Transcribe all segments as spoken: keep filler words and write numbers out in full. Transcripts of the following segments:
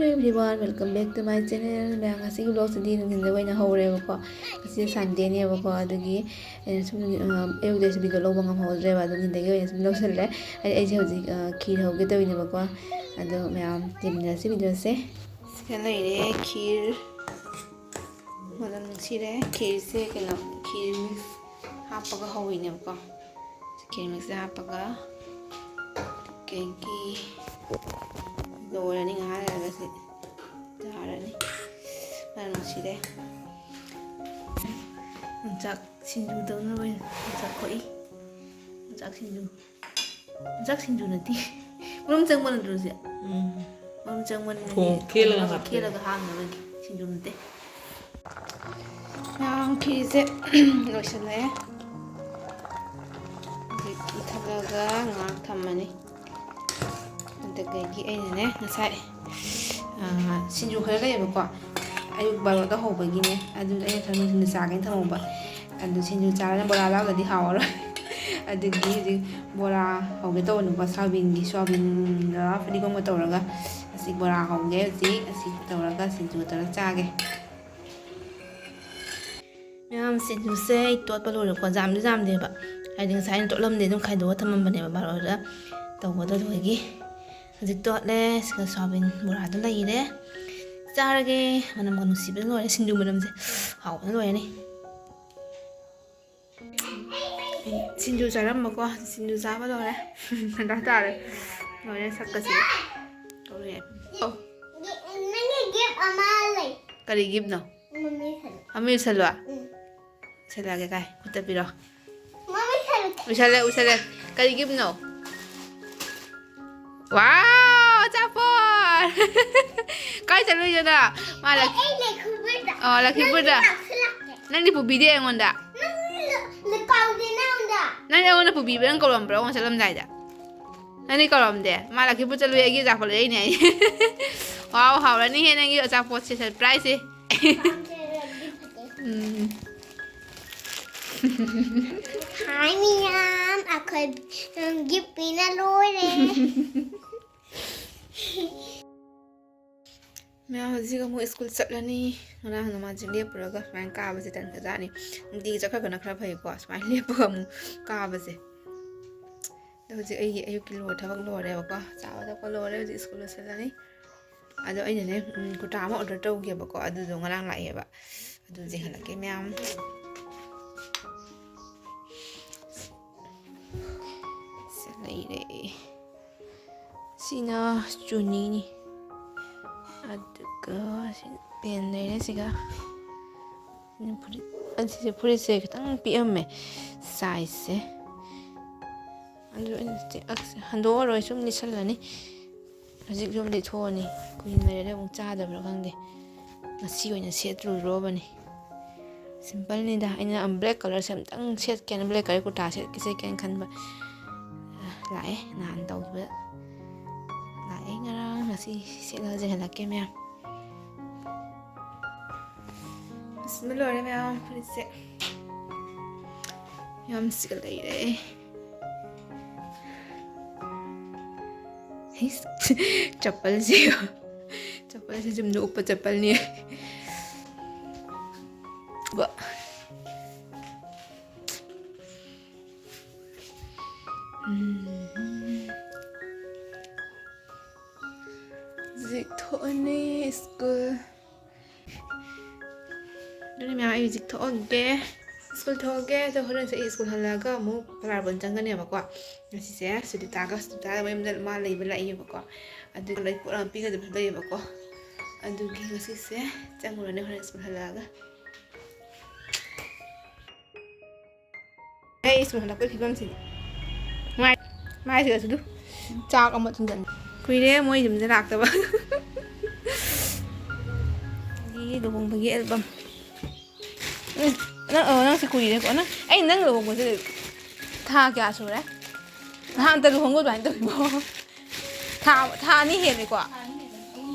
Hello everyone, welcome back to my channel. ꯃꯌꯥꯝ, ꯉꯁꯤꯒꯤ vlogꯁꯤꯗꯤ ꯅꯨꯡꯊꯤꯟꯗ ꯑꯣꯏꯅ ꯍꯧꯔꯦꯕꯀꯣ꯫ ꯉꯁꯤ Sundayꯅꯦꯕꯀꯣ, ꯑꯗꯨꯒꯤ ꯑꯩꯅ ꯁꯨꯝ, ꯑ, ꯑꯌꯨꯛꯇꯁꯨ video ꯂꯧꯕ ꯉꯝꯍꯧꯗ꯭ꯔꯦꯕ, ꯑꯗꯨ ꯅꯨꯡꯊꯤꯟꯗꯒꯤ ꯑꯣꯏꯅ ꯁꯨꯝ ꯂꯧꯁꯜꯂꯦ꯫ ꯑꯩ, ꯑꯩꯁꯦ ꯍꯧꯖꯤꯛ, ꯑ, ꯈꯤꯔ ꯍꯧꯒꯦ ꯇꯧꯔꯤꯅꯦꯕꯀꯣ꯫ ꯑꯗꯣ ꯃꯌꯥꯝ ꯌꯦꯡꯃꯤꯟꯅꯁꯤ videoꯁꯦ꯫ ꯁꯤꯗ ꯂꯩꯔꯦ ꯈꯤꯔ꯫ ꯃꯅꯝ ꯅꯨꯡꯁꯤꯔꯦ꯫ ꯈꯤꯔꯁꯦ ꯀꯩꯅꯣ, ꯈꯤꯔ mix ꯍꯥꯞꯄꯒ ꯍꯧꯔꯤꯅꯦꯕꯀꯣ꯫ ꯈꯤꯔ mixꯁꯦ ꯍꯥꯞꯄꯒ ꯀꯦꯛꯀꯤ ꯂꯣꯏꯔꯅꯤ, ꯉꯥꯏꯍꯥꯛ ꯂꯩꯔꯒ ꯁꯤ ꯌꯥꯔꯅꯤ꯫ ꯃꯅꯝ ꯅꯨꯡꯁꯤꯔꯦ꯫ ꯌꯣꯡꯆꯥꯛ ꯁꯤꯡꯖꯨ ꯇꯧꯅꯕ ꯑꯣꯏꯅ ꯌꯣꯡꯆꯥꯛ ꯈꯣꯛꯏ꯫ ꯌꯣꯡꯆꯥꯛ ꯁꯤꯡꯖꯨ꯫ ꯌꯣꯡꯆꯥꯛ ꯁꯤꯡꯖꯨ ꯅꯠꯇꯦ꯫ ꯃꯔꯨꯝ ꯆꯪꯕ ꯅꯠꯇ꯭ꯔꯣ ꯁꯦ? ꯎꯝ꯫ ꯃꯔꯨꯝ ꯆꯪꯕꯅꯤꯅ ꯊꯣꯡ ꯈꯦꯠꯂꯒ ꯊꯣꯡꯉꯒ ꯍꯥꯞꯄꯦ꯫ ꯈꯦꯠꯂꯒ ꯍꯥꯞꯅꯕꯒꯤ ꯁꯤꯡꯖꯨ ꯅꯠꯇꯦ꯫ ꯃꯌꯥꯝ ꯈꯤꯔꯁꯦ ꯂꯣꯏꯁꯤꯜꯂꯛꯑꯦ꯫ ꯍꯧꯖꯤꯛ ꯃꯨꯊꯠꯂꯒ ꯉꯥꯏꯍꯥꯛ ꯊꯝꯃꯅꯤ꯫ ꯑꯗꯨꯗꯒꯤ ꯑꯩꯅꯅꯦ ꯉꯁꯥꯏ, ꯑ, ꯁꯤꯡꯖꯨ ꯈꯔ ꯂꯩꯌꯦꯕꯀꯣ, ꯑꯌꯨꯛ ꯕꯥꯔꯣꯗ ꯍꯧꯕꯒꯤꯅꯦ꯫ ꯑꯗꯨ ꯑꯩꯅ ꯈꯔ ꯅꯨꯡꯊꯤꯜꯗ ꯆꯥꯒꯦꯅ ꯊꯝꯍꯧꯕ꯫ ꯑꯗꯨ ꯁꯤꯡꯖꯨ ꯆꯥꯔꯒ ꯕꯣꯔꯥ ꯂꯥꯎꯗꯗꯤ ꯍꯥꯎꯔꯔꯣꯏ꯫ ꯑꯗꯨꯒꯤ ꯍꯧꯖꯤꯛ ꯕꯣꯔꯥ ꯍꯧꯒꯦ ꯇꯧꯕꯅꯤꯀꯣ, ꯁꯣꯌꯥꯕꯤꯟꯒꯤ, ꯁꯣꯌꯥꯕꯤꯟꯒ ꯐꯗꯤꯒꯣꯝꯒ ꯇꯧꯔꯒ ꯑꯁꯤ ꯕꯣꯔꯥ ꯍꯧꯒꯦ ꯍꯧꯖꯤꯛ꯫ ꯑꯁꯤ ꯇꯧꯔꯒ ꯁꯤꯡꯖꯨ ꯇꯧꯔꯒ ꯆꯥꯒꯦ꯫ ꯃꯌꯥꯝ, ꯁꯤꯡꯖꯨꯁꯦ ꯑꯩ ꯇꯣꯠꯄ ꯂꯣꯏꯔꯦꯀꯣ꯫ ꯌꯥꯝꯗꯤ ꯌꯥꯝꯗꯦꯕ, ꯍꯥꯏꯗꯤ ꯉꯁꯥꯏ ꯑꯩꯅ ꯇꯣꯠꯂꯝꯗꯦ, ꯑꯗꯨꯝ ꯈꯥꯏꯗꯣꯛꯑ ꯊꯝꯃꯝꯕꯅꯦꯕ ꯕꯥꯔꯣꯗ ꯇꯧꯕꯗꯣ꯫ ꯑꯗꯨꯗꯒꯤ ꯍꯧꯖꯤꯛ ꯇꯣꯠꯂꯦ꯫ ꯁꯤꯒ ꯁꯣꯌꯥꯕꯤꯟ ꯕꯣꯔꯥꯗꯣ ꯂꯩꯔꯦ꯫ ꯆꯥꯔꯒꯦ꯫ ꯃꯅꯝꯒ ꯅꯨꯡꯁꯤꯕꯅ ꯂꯣꯏꯔꯦ꯫ ꯁꯤꯡꯖꯨ ꯃꯅꯝꯁꯦ ꯍꯥꯎꯕꯅ ꯂꯣꯏꯔꯅꯤ꯫ ꯁꯤꯡꯖꯨ ꯆꯥꯔꯝꯕꯀꯣ, ꯁꯤꯡꯖꯨ ꯆꯥꯕ ꯂꯣꯏꯔꯦ꯫ ꯍꯟꯗꯛ ꯇꯥꯔꯦ꯫ ꯂꯣꯏꯔꯦ ꯁꯛꯀꯁꯦ꯫ ꯂꯣꯏꯔꯦ꯫ ꯑꯣ꯫ ꯅꯪꯒꯤ gift ꯑꯃ ꯂꯩ꯫ ꯀꯔꯤ giftꯅꯣ? ꯃꯃꯤ ꯁꯜꯂꯨ꯫ ꯑꯃ ꯏꯁꯜꯂꯣ? ꯎꯝ꯫ ꯏꯁꯜꯂꯛꯑꯒꯦ ꯀꯥꯏ, ꯈꯨꯠꯇ ꯄꯤꯔꯣ꯫ ꯃꯃꯤ ꯁꯜꯂꯨ꯫ ꯎꯁꯜꯂꯦ, ꯎꯁꯜꯂꯦ꯫ ꯀꯔꯤ giftꯅꯣ? ꯋꯥꯎ, ꯑꯆꯥꯄꯣꯠ! ꯀꯥꯏ ꯆꯠꯂꯨꯏꯅꯣ ꯅꯪ? ꯃꯥ ꯂꯛ-, ꯑꯩ ꯂꯩꯈꯨꯕꯗ꯫ ꯑꯣ, ꯂꯛꯈꯤꯄꯨꯔꯗ꯫ ꯅꯪ ꯂꯥꯛꯁꯤꯜꯂꯛꯀꯦ꯫ ꯅꯪꯗꯤ ꯄꯨꯕꯤꯗꯦ ꯑꯩꯉꯣꯟꯗ꯫ ꯅꯪ ꯂ-, ꯂ-, ꯀꯥꯎꯗꯦ ꯅꯪꯉꯣꯟꯗ꯫ ꯅꯪ ꯑꯩꯉꯣꯟꯗ ꯄꯨꯕꯤꯕ꯭ꯔꯥ? ꯅꯪ ꯀꯧꯔꯝꯕ꯭ꯔꯥ ꯑꯩꯉꯣꯟꯗ ꯆꯠꯂꯝꯗꯥꯏꯗ? ꯅꯪꯗꯤ ꯀꯧꯔꯝꯗꯦ꯫ ꯃꯥ ꯂꯛꯈꯤꯄꯨꯔ ꯆꯠꯂꯨꯏ, ꯑꯩꯒꯤ ꯑꯆꯥꯄꯣꯠ ꯂꯩꯔꯛꯏꯅꯦ ꯍꯥꯏ꯫ ꯋꯥꯎ, ꯍꯥꯎꯔꯅꯤꯍꯦ ꯅꯪꯒꯤ ꯑꯆꯥꯄꯣꯠꯁꯦ, surpriseꯁꯦ꯫ ꯎꯝ꯫ ꯍꯥꯏ ꯃꯤꯌꯥꯝ, ꯑꯩꯈꯣꯏ, ꯎꯝ, gift ꯄꯤꯅ ꯂꯣꯏꯔꯦ꯫ ꯃꯌꯥꯝ ꯍꯧꯖꯤꯛ ꯑꯃꯨꯛ ꯁ꯭ꯀꯨꯜ ꯆꯠꯂꯅꯤ꯫ ꯉꯔꯥꯡ ꯅꯃꯥꯖꯤꯡ ꯂꯦꯞꯄꯨꯔꯒ ꯁꯨꯃꯥꯏꯅ ꯀꯥꯕꯁꯦ ꯇꯟꯕꯖꯥꯠꯅꯤ꯫ ꯅꯨꯡꯇꯤꯒꯤ ꯆꯠꯈ꯭ꯔꯒꯅ ꯈꯔ ꯐꯩꯀꯣ, ꯁꯨꯃꯥꯏꯅ ꯂꯦꯞꯄꯒ ꯑꯃꯨꯛ ꯀꯥꯕꯁꯦ꯫ ꯑꯗꯣ ꯍꯧꯖꯤꯛ ꯑꯩꯒꯤ ꯑꯌꯨꯛꯀꯤ ꯂꯣꯏꯔꯦ, ꯊꯕꯛ ꯂꯣꯏꯔꯦꯕꯀꯣ, ꯆꯥꯕ ꯊꯛꯄ ꯂꯣꯏꯔꯦ, ꯍꯧꯖꯤꯛ ꯁ꯭ꯀꯨꯜ ꯂꯣꯏꯁꯤꯜꯂꯅꯤ꯫ ꯑꯗꯣ ꯑꯩꯅꯅꯦ, ꯎꯝ, ꯀꯨꯔꯇꯥ ꯑꯃ ꯑꯣꯔꯗꯔ ꯇꯧꯒꯦꯕꯀꯣ, ꯑꯗꯨꯗꯣ ꯉꯔꯥꯡ ꯂꯥꯛꯑꯦꯕ꯫ ꯑꯗꯨ ꯌꯦꯡꯍꯜꯂꯛꯀꯦ ꯃꯌꯥꯝ꯫ ꯁꯤ ꯂꯩꯔꯦ꯫ ꯁꯤꯅ ꯆꯨꯅꯤꯅꯤ꯫ ꯑꯗꯨꯒ ꯁꯤ ꯄꯦꯟ ꯂꯩꯔꯦ ꯁꯤꯒ꯫ ꯁꯤꯅ ꯐꯨꯔꯤꯠ, ꯑꯁꯤꯁꯦ ꯐꯨꯔꯤꯠꯁꯦ ꯈꯤꯇꯪ ꯄꯤꯛꯑꯝꯃꯦ sizeꯁꯦ꯫ ꯑꯗꯨ ꯑꯩꯅ ꯁꯤ ꯑꯁ ꯍꯟꯗꯣꯛꯑꯔꯣꯏ, ꯁꯨꯝ ꯂꯤꯠꯁꯜꯂꯅꯤ꯫ ꯍꯧꯖꯤꯛ ꯁꯨꯝ ꯂꯤꯠꯊꯣꯛꯑꯅꯤ꯫ ꯀꯨꯏꯅ ꯂꯩꯔꯗꯤ ꯑꯃꯨꯛ ꯆꯥꯗꯕ꯭ꯔꯥ ꯈꯪꯗꯦ꯫ ꯉꯁꯤ ꯑꯣꯏꯅ ꯁꯦꯠꯂꯨꯗ꯭ꯔꯣꯕꯅꯤ꯫ Simpleꯅꯤꯗ꯫ ꯑꯩꯅ black colourꯁꯦ ꯑꯝꯇꯪ ꯁꯦꯠꯀꯦꯅ, black colour ꯀꯨꯔꯇꯥ ꯁꯦꯠꯀꯦ, ꯁꯦꯠꯀꯦꯅ ꯈꯟꯕ꯫ ꯂꯥꯛꯑꯦ, ꯅꯍꯥꯟ ꯇꯧꯈꯤꯕ ꯂꯥꯛꯑꯦ꯫ ꯉꯔꯥꯡ, ꯉꯁꯤ ꯁꯦꯠꯂꯒ ꯌꯦꯡꯍꯜꯂꯛꯀꯦ ꯃꯌꯥꯝ꯫ ꯑꯁ, ꯂꯣꯏꯔꯦ ꯃꯌꯥꯝ, ꯐꯨꯔꯤꯠꯁꯦ ꯌꯥꯝ ꯁꯤꯒ ꯂꯩꯔꯦ꯫ ꯍꯩꯁ, ꯆꯄꯜꯁꯦ, ꯆꯄꯜꯁꯦ ꯆꯨꯝꯅ ꯎꯞꯄ ꯆꯄꯜꯅꯤ꯫ ꯕ-, ꯎꯝ꯫ ꯍꯧꯖꯤꯛ ꯊꯣꯛꯑꯅꯤ ꯁ꯭ꯀꯨꯜ꯫ ꯑꯗꯨꯅ ꯃꯌꯥꯝ, ꯑꯩ ꯍꯧꯖꯤꯛ ꯊꯣꯛꯑꯒꯦ, ꯁ꯭ꯀꯨꯜ ꯊꯣꯛꯑꯒꯦ꯫ ꯑꯗꯣ ꯍꯣꯔꯦꯟꯁꯦ ꯑꯩ ꯁ꯭ꯀꯨꯜ ꯍꯜꯂꯛꯑꯒ ꯑꯃꯨꯛ ꯄꯂꯥꯔꯕꯟ ꯆꯪꯒꯅꯦꯕꯀꯣ꯫ ꯉꯁꯤꯁꯦ ꯁꯨꯗꯤꯇꯥꯒ, ꯁꯨꯗꯤꯇꯥꯒ ꯃꯌꯨꯝꯗ ꯃꯥ ꯂꯩꯕ ꯂꯥꯛꯏꯌꯦꯕꯀꯣ꯫ ꯑꯗꯨꯒ ꯂꯩ ꯄꯣꯠ ꯑꯃ ꯄꯤꯒꯗꯕꯁꯨ ꯂꯩꯌꯦꯕꯀꯣ꯫ ꯑꯗꯨꯒꯤ ꯉꯁꯤꯁꯦ ꯆꯪꯉꯨꯔꯅꯤ ꯍꯣꯔꯦꯟ ꯁ꯭ꯀꯨꯜ ꯍꯜꯂꯛꯑꯒ꯫ ꯑꯩ ꯁ꯭ꯀꯨꯜ ꯍꯜꯂꯛꯄꯒꯤ ꯐꯤꯕꯝꯁꯤꯗꯤ꯫ ꯃꯥꯏ, ꯃꯥꯏꯁꯤꯗꯁꯨ ꯑꯗꯨ ꯆꯥꯛ ꯑꯃ ꯊꯨꯡꯖꯟ-, ꯀꯨꯏꯔꯦ ꯃꯣꯏ ꯌꯨꯝꯗ ꯂꯥꯛꯇꯕ꯫ ꯑꯩꯒꯤ ꯂꯨꯍꯣꯡꯕꯒꯤ album꯫ ꯎꯝ, ꯅꯪ, ꯑꯣ, ꯅꯪꯁꯦ ꯀꯨꯏꯔꯦꯀꯣ꯫ ꯅꯪ, ꯑꯩ ꯅꯪ ꯂꯨꯍꯣꯡꯕꯁꯦ ꯊꯥ ꯀꯌꯥ ꯁꯨꯔꯦ? ꯅꯍꯥꯟ ꯑꯝꯇ ꯂꯨꯍꯣꯡꯕ ꯑꯗꯨꯃꯥꯏꯅ ꯇꯧꯔꯤꯕꯣ? ꯊꯥ, ꯊꯥ ꯑꯅꯤ ꯍꯦꯜꯂꯦꯀꯣ?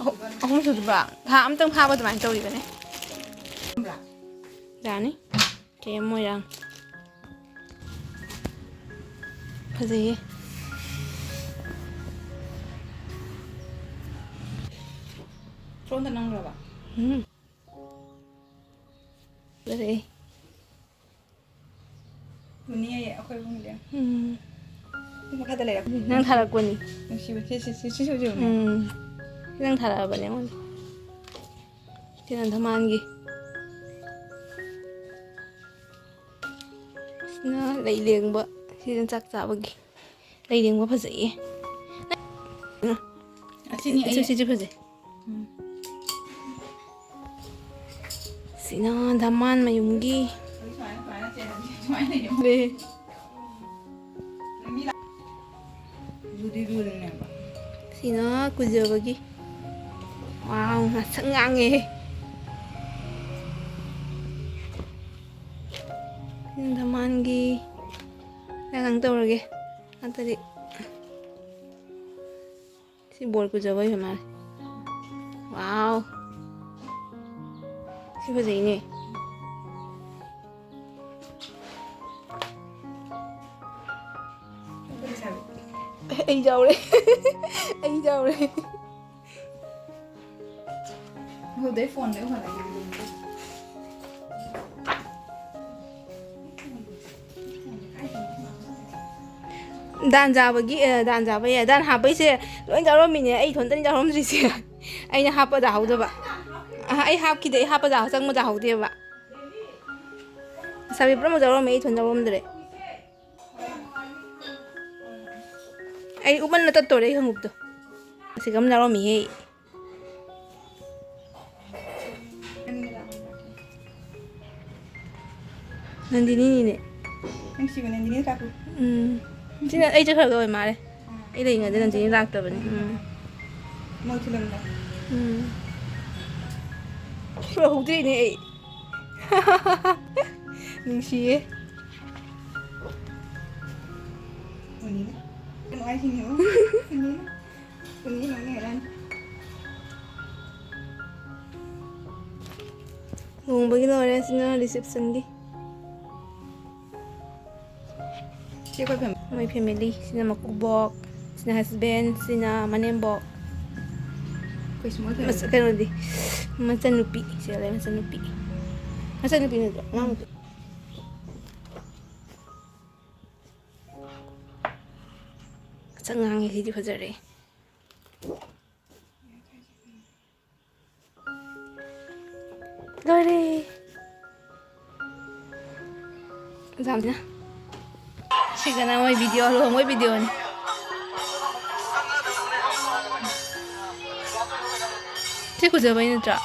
ꯑꯍꯨꯝ, ꯑꯍꯨꯝ ꯁꯨꯗ꯭ꯔꯤꯕ? ꯊꯥ ꯑꯃꯇꯪ ꯐꯥꯕ ꯑꯗꯨꯃꯥꯏꯅ ꯇꯧꯔꯤꯕꯅꯦ꯫ ꯌꯥꯅꯤ꯫ ꯀꯦ ꯑꯦꯝ ꯃꯣꯏꯔꯥꯡ꯫ ꯐꯖꯩꯌꯦ꯫ ꯐꯣꯟꯗ ꯅꯝꯈ꯭ꯔꯕ? ꯎꯝ꯫ ꯂꯩꯔꯛꯑꯦ꯫ ꯂꯨꯅꯤꯌꯦ ꯑꯩꯈꯣꯏ ꯏꯕꯨꯡꯒꯤꯗꯤ꯫ ꯎꯝ꯫ ꯁꯤ ꯃꯈꯥꯗ ꯂꯩꯔꯛꯄꯅꯤ꯫ ꯅꯪ ꯊꯥꯔꯛꯄꯅꯤ꯫ ꯅꯨꯡꯁꯤꯕ꯫ ꯁꯤ, ꯁꯤ, ꯁꯤ, ꯁꯤꯁꯨ ꯌꯦꯡꯉꯨꯅꯦ꯫ ꯎꯝ꯫ ꯁꯤ ꯅꯪ ꯊꯥꯔꯛꯑꯕꯅꯦ ꯑꯩꯉꯣꯟꯗ꯫ ꯁꯤꯅ ꯙꯃꯥꯟꯒꯤ꯫ ꯁꯤꯅ ꯂꯩ ꯂꯦꯡꯕ꯫ ꯁꯤꯅ ꯆꯥꯛ ꯆꯥꯕꯒꯤ꯫ ꯂꯩ ꯂꯦꯡꯕ ꯐꯖꯩꯌꯦ꯫ ꯑꯁꯤꯅꯤ ꯑꯩ ꯁꯤꯁꯨ ꯐꯖꯩ꯫ ꯎꯝ꯫ ꯁꯤꯅ ꯙꯃꯥꯟ ꯃꯌꯨꯝꯒꯤ꯫ ꯁꯨꯃꯥꯏꯅ, ꯁꯨꯃꯥꯏꯅ ꯆꯦꯟꯂꯗꯤ ꯁꯨꯃꯥꯏꯅ ꯂꯩꯌꯣ꯫ ꯂꯩ꯫ ꯂꯝꯕꯤ ꯂꯥ-, ꯂꯨꯗꯤ ꯂꯨꯔꯤꯅꯦꯕ꯫ ꯁꯤꯅ ꯀꯨꯖꯕꯒꯤ꯫ ꯋꯥꯎ, ꯉꯁꯪ ꯉꯥꯡꯉꯦ꯫ ꯁꯤꯅ ꯙꯃꯥꯟꯒꯤ꯫ ꯅꯪ ꯇꯧꯔꯒꯦ꯫ ꯅꯠꯇ꯭ꯔꯗꯤ ꯁꯤ ꯕꯣꯔ ꯀꯨꯖꯕ ꯑꯣꯏꯕ ꯃꯥꯜꯂꯦ꯫ ꯋꯥꯎ꯫ ꯁꯤ ꯐꯖꯩꯅꯦ꯫ ꯑꯩ ꯌꯥꯎꯔꯦ꯫ ꯑꯩ ꯌꯥꯎꯔꯦ꯫ ꯍꯧꯗꯩ ꯐꯣꯟꯗꯩ ꯎꯍꯜꯂꯛꯏ꯫ ꯗꯥꯟ ꯆꯥꯕꯒꯤ, ꯑꯦ, ꯗꯥꯟ ꯆꯥꯕ ꯌꯥꯏ꯫ ꯗꯥꯟ ꯍꯥꯞꯄꯩꯁꯦ ꯂꯣꯏ ꯌꯥꯎꯔꯝꯃꯤꯅꯦ꯫ ꯑꯩ ꯏꯊꯣꯟꯇꯅꯤ ꯌꯥꯎꯔꯝꯗ꯭ꯔꯤꯁꯦ꯫ ꯑꯩꯅ ꯍꯥꯞꯄ ꯇꯥꯍꯧꯗꯕ꯫ ꯑꯍ, ꯑꯩ ꯍꯥꯞꯈꯤꯗꯦ꯫ ꯑꯩ ꯍꯥꯞꯄ ꯇꯥꯍꯧ-, ꯆꯪꯕ ꯇꯥꯍꯧꯗꯦꯕ꯫ ꯂꯩꯁꯥꯕꯤ ꯄꯨꯝꯅꯃꯛ ꯌꯥꯎꯔꯝꯃꯦ꯫ ꯑꯩ ꯏꯊꯣꯟ ꯌꯥꯎꯔꯝꯗ꯭ꯔꯦ꯫ ꯑꯩ ꯎꯃꯟꯅ ꯇꯠꯇꯣꯔꯦ ꯑꯩ ꯈꯣꯡꯎꯞꯇꯣ꯫ ꯑꯁꯤꯒ ꯑꯃ ꯌꯥꯎꯔꯝꯃꯤꯍꯦ꯫ ꯅꯟꯗꯤꯅꯤꯅꯤꯅꯦ꯫ ꯅꯨꯡꯁꯤꯕ ꯅꯟꯗꯤꯅꯤ ꯀꯥꯀꯨ꯫ ꯎꯝ꯫ ꯁꯤꯅ ꯑꯩ ꯆꯠꯈ꯭ꯔꯒ ꯑꯣꯏ ꯃꯥꯜꯂꯦ꯫ ꯑꯥ꯫ ꯑꯩ ꯂꯩꯔꯤꯉꯩꯗ ꯅꯟꯗꯤꯅꯤ ꯂꯥꯛꯇꯕꯅꯤ꯫ ꯎꯝ꯫ ꯃꯣꯏ ꯊꯤꯜꯂꯝꯗꯥꯏ꯫ ꯎꯝ꯫ ꯎꯍꯧꯗ꯭ꯔꯦꯅꯦ ꯑꯩ꯫ ꯅꯨꯡꯁꯤꯌꯦ꯫ ꯎꯅꯤꯅꯦ꯫ ꯀꯩꯅꯣ ꯍꯥꯏꯁꯤꯅꯦ꯫ ꯎꯅꯤꯅꯦ꯫ ꯎꯅꯤ ꯅꯣꯛꯅꯤꯡꯉꯦ ꯅꯪ꯫ ꯂꯨꯍꯣꯡꯕꯒꯤ ꯂꯣꯏꯔꯦ, ꯁꯤꯅ receptionꯒꯤ꯫ ꯁꯤ ꯑꯩꯈꯣꯏ ꯐꯦꯃꯤꯂꯤ꯫ ꯃꯣꯏ family꯫ ꯁꯤꯅ ꯃꯀꯨꯕꯣꯛ, ꯁꯤꯅ husband, ꯁꯤꯅ ꯃꯅꯦꯝꯕꯣꯛ꯫ ꯃꯆ-, ꯀꯩꯅꯣꯗꯤ, ꯃꯆꯟꯅꯨꯄꯤ꯫ ꯁꯤꯗ ꯂꯩ, ꯃꯆꯟꯅꯨꯄꯤ꯫ ꯃꯆꯟꯅꯨꯄꯤ ꯅꯠꯇ꯭ꯔꯣ? ꯑꯉꯥꯡ ꯅꯠꯇ꯭ꯔꯣ? ꯉꯥꯡꯁꯛ ꯉꯥꯡꯉꯦ, ꯁꯤꯗꯤ ꯐꯖꯔꯦ꯫ ꯂꯣꯏꯔꯦ꯫ ꯑꯦꯛꯖꯥꯝꯁꯤꯅ꯫ ꯁꯤꯒꯅ ꯃꯣꯏ ꯚꯤꯗꯤꯑꯣ, ꯂꯨꯍꯣꯡꯕꯩ ꯚꯤꯗꯤꯑꯣꯅꯤ꯫ ꯁꯤ ꯀꯨꯖꯕꯩ ꯅꯠꯇ꯭ꯔꯥ?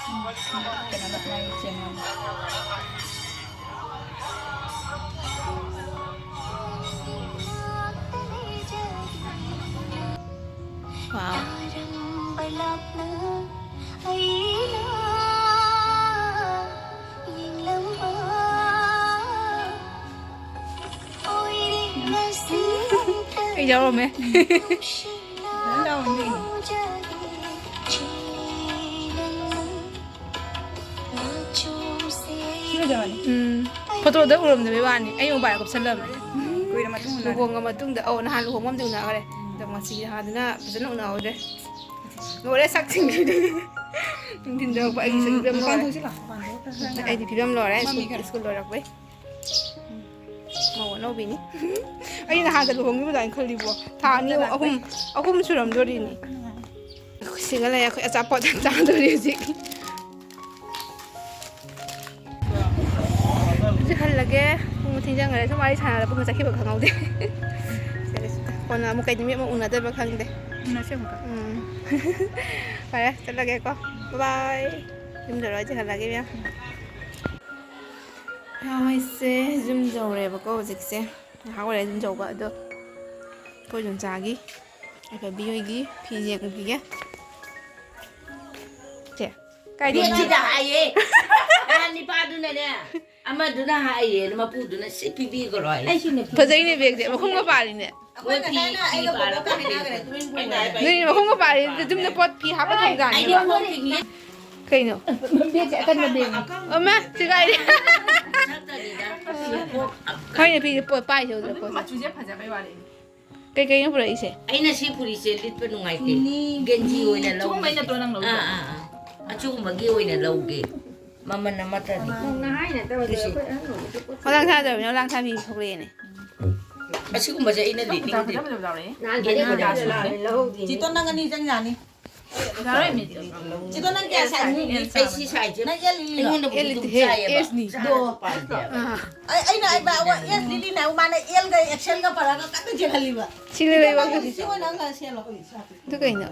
Wow. ꯑꯩ ꯌꯥꯎꯔꯝꯃꯦ꯫ ꯎꯝ꯫ ꯐꯣꯇꯣꯗ ꯎꯔꯝꯗꯕꯩ ꯋꯥꯅꯤ꯫ ꯑꯩ ꯃꯣꯕꯥꯏꯜ ꯀꯨꯞꯁꯜꯂꯝꯃꯦ꯫ ꯀꯨꯏꯔ ꯃꯇꯨꯡ ꯎꯅꯔꯦ꯫ ꯂꯨꯍꯣꯡꯉ ꯃꯇꯨꯡꯗ, ꯑꯧ, ꯅꯍꯥꯟ ꯂꯨꯍꯣꯡꯕ ꯑꯃꯗꯤ ꯎꯅꯈ꯭ꯔꯦ꯫ ꯑꯗꯣ ꯉꯁꯤ ꯅꯍꯥꯟꯗꯨꯅ ꯐꯖꯅ ꯎꯅꯍꯧꯗ꯭ꯔꯦ꯫ ꯂꯣꯏꯔꯦ ꯁꯛꯁꯤꯡꯁꯤꯗꯤ꯫ ꯅꯨꯡꯊꯤꯟ ꯌꯧꯔꯛꯄ ꯑꯩꯒꯤ ꯁꯛ ꯐꯤꯕꯝ ꯃꯄꯥꯟ ꯂꯣꯏꯔꯦ꯫ ꯊꯣꯛꯁꯤ ꯂꯥꯎ, ꯃꯄꯥꯟ ꯊꯣꯛ꯫ ꯑꯩꯗꯤ ꯐꯤꯕꯝ ꯂꯣꯏꯔꯦ꯫ ꯃꯃꯤ ꯁ꯭ꯀꯨꯜ, ꯈꯔ ꯁ꯭ꯀꯨꯜ ꯂꯣꯏꯔꯛꯄꯩ꯫ ꯃꯧ ꯑꯅꯧꯕꯤꯅꯤ꯫ ꯑꯩ ꯅꯍꯥꯟꯗ ꯂꯨꯍꯣꯡꯈꯤꯕ ꯑꯗꯨꯃꯥꯏꯅ ꯈꯜꯂꯤꯕꯣ꯫ ꯊꯥ ꯑꯅꯤ, ꯑꯍꯨꯝ, ꯑꯍꯨꯝ ꯁꯨꯔꯝꯗꯣꯔꯤꯅꯤ꯫ ꯁꯤꯒ ꯂꯩ ꯑꯩꯈꯣꯏ ꯑꯆꯥꯄꯣꯠ ꯆꯥꯗꯣꯔꯤ ꯍꯧꯖꯤꯛ꯫ ꯍꯧꯖꯤꯛ ꯍꯜꯂꯒꯦ꯫ ꯄꯨꯡ ꯊꯦꯡꯖꯟꯈ꯭ꯔꯦ꯫ ꯁꯨꯝ ꯋꯥꯔꯤ ꯁꯥꯟꯅꯔ ꯄꯨꯡ ꯆꯠꯈꯤꯕ ꯈꯪꯍꯧꯗꯦ꯫ ꯀꯣꯟꯅ ꯑꯃꯨꯛ ꯀꯩ ꯅꯨꯃꯤꯠ ꯑꯃꯨꯛ ꯎꯅꯗꯣꯏꯕ ꯈꯪꯗꯦ꯫ ꯎꯅꯁꯦ ꯑꯃꯨꯛꯀ꯫ ꯎꯝ꯫ ꯐꯔꯦ, ꯆꯠꯂꯒꯦꯀꯣ꯫ ꯕꯥꯏ꯫ ꯌꯨꯝꯗ ꯂꯣꯏ ꯆꯠꯍꯜꯂꯒꯦ ꯃꯌꯥꯝ꯫ ꯃꯌꯥꯝ ꯑꯩꯁꯦ ꯌꯨꯝ ꯌꯧꯔꯦꯕꯀꯣ ꯍꯧꯖꯤꯛꯁꯦ꯫ ꯉꯥꯏꯍꯥꯛ ꯑꯣꯏꯔꯦ ꯌꯨꯝ ꯌꯧꯕ꯫ ꯑꯗꯣ ꯑꯩꯈꯣꯏ ꯏꯗꯣꯝꯆꯥꯒꯤ, ꯑꯩꯈꯣꯏ ꯕꯤ ꯍꯣꯏꯒꯤ ꯐꯤ ꯌꯦꯡꯉꯨꯈꯤꯒꯦ꯫ ꯆꯦ, ꯀꯥꯏꯗ? ꯕꯦꯒꯁꯤꯗ ꯍꯥꯏꯌꯦ꯫ ꯅꯍꯥꯟ ꯅꯤꯄꯥꯗꯨꯅꯅꯦ, ꯑꯃꯗꯨꯅ ꯍꯥꯏꯌꯦ, ꯃꯄꯨꯗꯨꯅ ꯁꯤ ꯄꯤꯕꯤꯈ꯭ꯔꯣ ꯍꯥꯏꯌꯦ꯫ ꯐꯖꯩꯅꯦ ꯕꯦꯒꯁꯦ, ꯃꯈꯨꯝꯒ ꯄꯥꯜꯂꯤꯅꯦ꯫ ꯑꯩꯈꯣꯏ ꯐꯤ, ꯐꯤ ꯄꯥꯜꯂꯛꯄ ꯐꯤ꯫ ꯑꯗꯨꯅꯤ, ꯃꯈꯨꯝꯒ ꯄꯥꯜꯂꯤ, ꯌꯨꯝꯗ ꯄꯣꯠ ꯐꯤ ꯍꯥꯞꯄ ꯊꯝꯖꯥꯠꯅꯤ꯫ ꯑꯩꯗꯤ ꯈꯣꯡ ꯊꯤꯡꯉꯤ꯫ ꯀꯩꯅꯣ? ꯕꯦꯒꯁꯦ ꯑꯀꯟꯕ ꯕꯦꯒꯅꯤ꯫ ꯑꯃ ꯁꯦꯒꯥꯏꯔꯦ꯫ ꯃꯁꯛꯇꯅꯤꯗ꯫ ꯈꯪꯉꯦ, ꯐꯤꯁꯦ ꯄꯣꯠ ꯄꯥꯏꯁꯦ ꯎꯗ꯭ꯔꯣ, ꯄꯣꯠꯁꯦ꯫ ꯃꯆꯨꯁꯦ ꯐꯖꯕꯩ ꯋꯥꯅꯤ꯫ ꯀꯩꯀꯩꯅꯣ ꯄꯨꯔꯛꯏꯁꯦ? ꯑꯩꯅ ꯁꯤ ꯐꯨꯔꯤꯠꯁꯦ ꯂꯤꯠꯄ ꯅꯨꯡꯉꯥꯏꯇꯦ꯫ ꯒꯦꯟꯖꯤ ꯑꯣꯏꯅ ꯂꯧꯒꯦ꯫ ꯁꯤꯒꯨꯝꯕꯩ ꯅꯠꯇ꯭ꯔꯣ ꯅꯪ ꯂꯧꯔꯤꯗꯣ? ꯑꯥ, ꯑꯥ, ꯑꯥ꯫ ꯑꯆꯨꯒꯨꯝꯕꯒꯤ ꯑꯣꯏꯅ ꯂꯧꯒꯦ꯫ ꯃꯃꯜ ꯑꯃꯠꯇꯅꯤ꯫ ꯅꯪꯅ ꯍꯥꯏꯅ ꯇꯧꯔꯗꯤ ꯇꯨꯁꯤ꯫ ꯑꯩꯈꯣꯏ ꯑꯍꯟ ꯑꯣꯏꯕꯗꯤ ꯄꯣꯠ ꯃꯇꯥꯡ ꯆꯥꯗꯕꯅꯤꯅ ꯃꯇꯥꯡ ꯆꯥꯕꯤ ꯊꯣꯛꯂꯛꯑꯦꯅꯦ꯫ ꯑꯁꯤꯒꯨꯝꯕꯁꯦ ꯑꯩꯅ ꯂꯤꯠꯅꯤꯡꯗꯦ꯫ ꯐꯖ ꯐꯖꯕ ꯌꯥꯎꯔꯛꯑꯦ꯫ ꯅꯍꯥꯟꯗꯤ ꯑꯩꯅ ꯂꯧꯍꯧꯗꯦꯅꯦ꯫ ꯆꯤꯇꯣꯟ, ꯅꯪ ꯑꯅꯤ ꯆꯪ ꯌꯥꯅꯤ꯫ ꯌꯥꯔꯣꯏꯃꯤ꯫ ꯆꯤꯇꯣꯟ, ꯅꯪ ꯀꯌꯥ ꯁꯥꯏꯖꯅꯣ? ꯑꯦꯜ ꯑꯩ ꯁꯤ ꯁꯥꯏꯖꯁꯦ ꯅꯪ ꯑꯦꯜ ꯂꯤꯂꯣ? ꯑꯩꯉꯣꯟꯗꯕꯨꯗꯤ ꯑꯦꯜ ꯑꯗꯨꯝ ꯂꯤꯇꯦꯍꯦ, ꯆꯥꯏꯌꯦꯕ꯫ ꯑꯦꯁꯅꯤ꯫ ꯆꯥꯕ ꯄꯥꯝꯗꯦꯕ꯫ ꯑꯥ꯫ ꯑꯩ, ꯑꯩꯅ ꯍꯥꯏꯕ, ꯑꯦꯜ ꯂꯤꯂꯤꯅ ꯍꯥꯏꯕ, ꯃꯥꯅ ꯑꯦꯜꯒ ꯑꯦꯛꯁꯦꯜꯒ ꯄꯥꯔꯒ ꯀꯟꯅ ꯆꯦꯜꯍꯜꯂꯤꯕ꯫ ꯁꯤ ꯂꯩꯕ ꯁꯤ ꯑꯣꯏꯅ ꯅꯪ ꯁꯦꯠꯂꯣ꯫ ꯑꯗꯨ ꯀꯩꯅꯣ?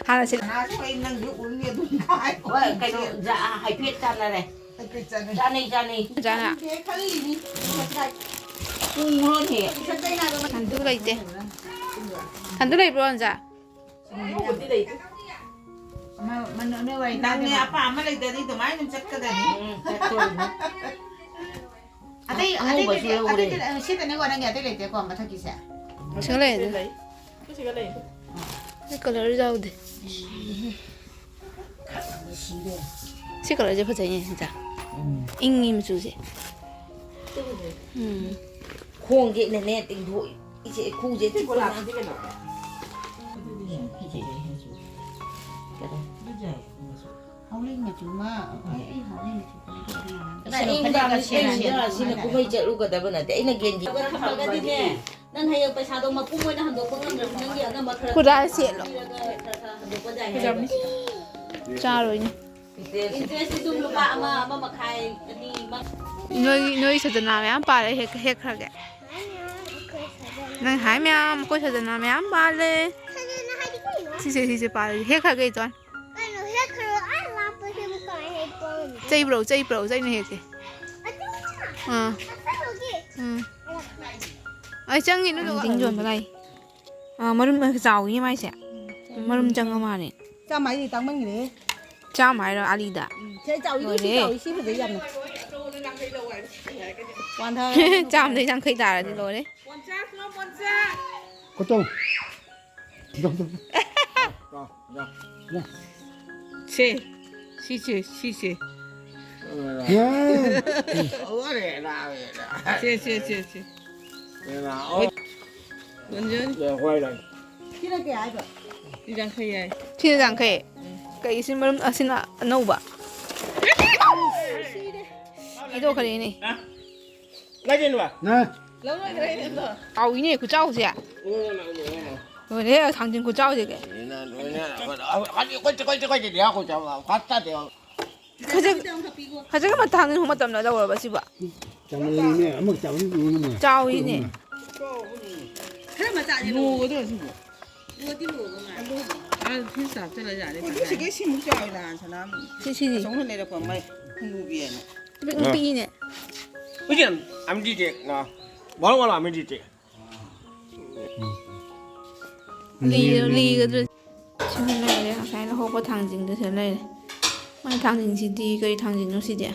ꯍꯥꯟꯅ ꯁꯤ ꯁꯅꯥꯁꯨ ꯑꯩ ꯅꯪꯁꯨ ꯎꯅꯤ ꯑꯗꯨꯝ ꯍꯥꯏ꯫ ꯍꯣꯏ, ꯀꯩꯅꯣ, ꯖꯥ-, ꯍꯥꯏꯐꯦꯠ ꯆꯥꯟꯅꯔꯦ꯫ ꯍꯥꯏꯐꯦꯠ ꯆꯥꯟꯅꯔꯦ꯫ ꯆꯥꯅꯩ, ꯆꯥꯅꯩ꯫ ꯖꯥꯅ꯫ ꯈꯪꯗꯦ, ꯈꯜꯂꯤꯅꯤ꯫ ꯉꯁꯥꯏ꯫ ꯎꯔꯣꯅꯦ꯫ ꯏꯁꯠ ꯆꯩꯅꯥꯗꯣ ꯁꯟꯗꯨ ꯂꯩꯇꯦ꯫ ꯁꯟꯗꯨ ꯂꯩꯕ꯭ꯔꯣ, ꯑꯣꯖꯥ? ꯑꯗꯨꯕꯨꯗꯤ ꯂꯩꯇꯦ꯫ ꯃ-, ꯃ-, ꯅꯣꯏ ꯋꯥꯔꯤ ꯅꯪꯅꯦ ꯇꯥꯗꯦꯕ꯫ ꯑꯄꯥꯝꯕ ꯂꯩꯇ꯭ꯔꯗꯤ ꯑꯗꯨꯃꯥꯏꯅ ꯑꯗꯨꯝ ꯆꯠꯀꯗꯕꯅꯤ꯫ ꯎꯝ, ꯆꯠꯇꯣꯔꯤꯅꯤ꯫ ꯑꯇꯩ, ꯑꯇꯩ ꯑꯉꯧꯕꯁꯨ ꯂꯩꯇꯦ, ꯂꯧꯔꯦ꯫ ꯑꯇꯩ ꯂꯩꯇꯦ, ꯑ, ꯁꯤꯗꯅꯦꯀꯣ ꯅꯪꯒꯤ ꯑꯇꯩ ꯂꯩꯇꯦꯀꯣ ꯃꯊꯛꯀꯤꯁꯦ꯫ ꯁꯤꯒ ꯂꯩ꯫ ꯂꯩ꯫ ꯁꯤꯒ ꯂꯩ꯫ ꯁꯤ ꯀꯂꯔ ꯌꯥꯎꯗꯦ꯫ ꯁꯤ ꯀꯂꯔꯁꯦ ꯐꯖꯩꯅꯦ, ꯁꯤꯗ꯫ ꯎꯝ꯫ ꯏꯪꯉꯤ ꯃꯆꯨꯁꯦ꯫ ꯎꯝ꯫ ꯈꯣꯡꯁꯦ ꯑꯩꯅꯅꯦ ꯇꯤꯡꯊꯣꯛꯏ꯫ ꯏꯆꯦ, ꯈꯨꯎꯁꯦ ꯆꯤꯛꯄꯅ꯫ ꯍꯥꯎꯂꯦꯟ ꯃꯆꯨ ꯑꯃ, ꯑꯩ, ꯑꯩ ꯍꯥꯎꯂꯦꯟ ꯃꯆꯨ ꯀꯩꯅꯣ ꯇꯧꯕ ꯃꯥꯜꯂꯦ꯫ ꯑꯁꯤꯅ ꯐꯅꯦꯛꯀ ꯁꯦꯠꯅ ꯁꯤꯅ ꯁꯦꯠꯅ ꯀꯨꯝꯍꯩ ꯆꯠꯂꯨꯒꯗꯕ ꯅꯠꯇꯦ꯫ ꯑꯩꯅ ꯒꯦꯟꯖꯤ ꯐꯔꯒꯗꯤꯅꯦ, ꯅꯪ ꯍꯌꯦꯡ ꯄꯩꯁꯥꯗꯣ ꯃꯄꯨꯝ ꯑꯣꯏꯅ ꯍꯟꯗꯣꯛꯄ ꯉꯝꯗ꯭ꯔꯁꯨ ꯅꯪꯒꯤ ꯑꯉꯝꯕ ꯈꯔ ꯈꯨꯗꯥ ꯁꯦꯠꯂꯣ꯫ ꯄꯤꯔꯒ ꯈꯔ ꯈꯔ ꯍꯟꯗꯣꯛꯄ ꯌꯥꯏ ꯍꯥꯏꯕ꯫ ꯆꯥꯔꯣꯏꯅꯦ꯫ ꯏꯟꯇꯔꯦꯁꯇꯤ ꯑꯗꯨꯝ ꯂꯨꯄꯥ ꯑꯃ, ꯑꯃ ꯃꯈꯥꯏ, ꯑꯅꯤ ꯃ- ꯅꯣꯏ, ꯅꯣꯏ ꯁꯖꯅꯥ ꯃꯌꯥꯝ ꯄꯥꯜꯂꯦ, ꯍꯦꯛ-, ꯍꯦꯛꯈ꯭ꯔꯒꯦ꯫ ꯅꯪ ꯍꯥꯏ ꯃꯌꯥꯝ, ꯑꯩꯈꯣꯏ ꯁꯖꯅꯥ ꯃꯌꯥꯝ ꯄꯥꯜꯂꯦ꯫ ꯁꯤꯁꯦ, ꯁꯤꯁꯦ ꯄꯥꯜꯂꯦ꯫ ꯍꯦꯛꯈ꯭ꯔꯒꯦ, ꯏꯆꯣꯟ꯫ ꯆꯩꯕ꯭ꯔꯣ, ꯆꯩꯕ꯭ꯔꯣ, ꯆꯩꯅ ꯍꯦꯛꯀꯦ꯫ ꯑꯥ꯫ ꯎꯝ꯫ ꯑꯩ ꯆꯪꯉꯤꯅꯨ, ꯑꯗꯨꯒ꯫ ꯊꯥꯡꯖꯤꯡ ꯌꯣꯟꯕ ꯂꯥꯛꯏ꯫ ꯑꯥ, ꯃꯔꯨꯝ ꯆꯥꯎꯏꯅꯦ ꯃꯥꯏꯁꯦ꯫ ꯃꯔꯨꯝ ꯆꯪꯉ ꯃꯥꯜꯂꯦ꯫ ꯆꯥꯝꯃ ꯍꯥꯏꯁꯦ ꯇꯥꯡꯃꯟꯈ꯭ꯔꯦ꯫ ꯆꯥꯝꯃ ꯍꯥꯏꯔꯣ ꯑꯂꯤꯗ? ꯎꯝ, ꯁꯤ ꯆꯥꯎꯏ, ꯁꯤ ꯂꯣꯏꯔꯦ꯫ ꯆꯥꯎꯏ, ꯁꯤ ꯐꯖꯩ ꯌꯥꯝꯅ꯫ ꯋꯥꯟꯊꯔꯦ꯫ ꯆꯥꯝꯃꯗꯩ ꯌꯥꯡꯈꯩ ꯇꯥꯔꯗꯤ ꯂꯣꯏꯔꯦ꯫ ꯀꯣꯇꯧ꯫ ꯁꯦ, ꯁꯤꯁꯦ, ꯁꯤꯁꯦ꯫ ꯁꯦ, ꯁꯦ, ꯁꯦ, ꯁꯦ꯫ ꯌꯥꯡꯈꯩ ꯍꯥꯏꯕ꯫ ꯌꯥꯡꯈꯩ ꯌꯥꯏ꯫ ꯁꯤꯅ ꯌꯥꯡꯈꯩ꯫ ꯀꯩ ꯁꯤ ꯃꯔꯨꯝ ꯑꯁꯤꯅ ꯑꯅꯧꯕ? ꯍꯩꯗꯣꯛꯈ꯭ꯔꯦꯅꯦ꯫ ꯂꯩꯒꯦꯅꯦ꯫ ꯅ꯫ ꯆꯥꯎꯏꯅꯦ ꯈꯨꯆꯥꯎꯁꯦ꯫ ꯂꯣꯏꯔꯦ ꯊꯥꯡꯖꯤꯡ ꯈꯨꯆꯥꯎꯁꯦ ꯀꯩ꯫ ꯈꯖꯤꯛ ꯈꯖꯤꯛ ꯑꯃ ꯊꯥꯡꯖꯤꯡ ꯃꯇꯝꯗ ꯂꯧꯔꯕ ꯁꯤꯕꯣ? ꯆꯥꯎꯔꯤꯅꯦ, ꯑꯃ ꯆꯥꯎꯔꯤ ꯎꯔꯨꯅꯨ꯫ ꯆꯥꯎꯔꯤꯅꯦ꯫ ꯈꯔ ꯃꯆꯥꯁꯦ ꯂꯧꯔꯣ꯫ ꯂꯣꯗꯤ ꯂꯣꯕ ꯃꯥꯜꯂꯦ꯫ ꯑꯥ, ꯐ꯭ꯔꯤꯖꯇ ꯍꯥꯞꯆꯜꯂ ꯌꯥꯔꯦ꯫ ꯀꯣꯜꯂꯤꯛꯁꯤꯒ ꯁꯤꯃꯨꯛ ꯆꯥꯎꯋꯤ ꯅꯍꯥꯟ ꯁꯅꯥꯃꯍꯤ꯫ ꯁꯤ, ꯁꯤꯗꯤ? ꯑꯆꯧꯕ ꯂꯩꯔꯛꯄ ꯃꯥꯏ ꯍꯅꯨꯕꯤ ꯍꯥꯏꯅ꯫ ꯄꯤꯛ-, ꯄꯤꯛꯏꯅꯦ꯫ ꯍꯧꯖꯤꯛ ꯑꯃꯗꯤ ꯇꯦꯛ ꯅ꯫ ꯕꯣꯔꯣ ꯕꯣꯔꯣ ꯑꯃꯗꯤ ꯇꯦꯛ꯫ ꯂꯤꯔ-, ꯂꯤꯒꯗ꯭ꯔꯥ? ꯁꯤꯅ ꯂꯩꯔꯦ, ꯉꯁꯥꯏ ꯂꯧꯍꯧꯕ ꯊꯥꯡꯖꯤꯡꯗꯨꯁꯨ ꯂꯩꯔꯦ꯫ ꯃꯥꯏ ꯊꯥꯡꯖꯤꯡꯁꯤꯗꯤ ꯀꯔꯤ ꯊꯥꯡꯖꯤꯡꯅꯣ ꯁꯤꯗꯤ?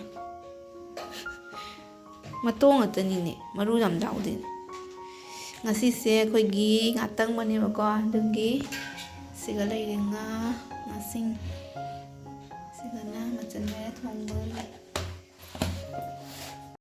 ꯃꯇꯣꯡ ꯉꯥꯛꯇꯅꯤꯅꯦ, ꯃꯔꯨ ꯌꯥꯝ ꯌꯥꯎꯗꯦꯅꯦ꯫ ꯉꯁꯤꯁꯦ ꯑꯩꯈꯣꯏꯒꯤ ꯉꯥꯇꯪꯕꯅꯦꯕꯀꯣ, ꯑꯗꯨꯒꯤ ꯁꯤꯒ ꯂꯩꯔꯦ ꯉꯥ, ꯉꯥꯁꯤꯡ꯫ ꯁꯤꯒꯅ ꯃꯆꯜ ꯃꯌꯥ ꯊꯣꯡꯕ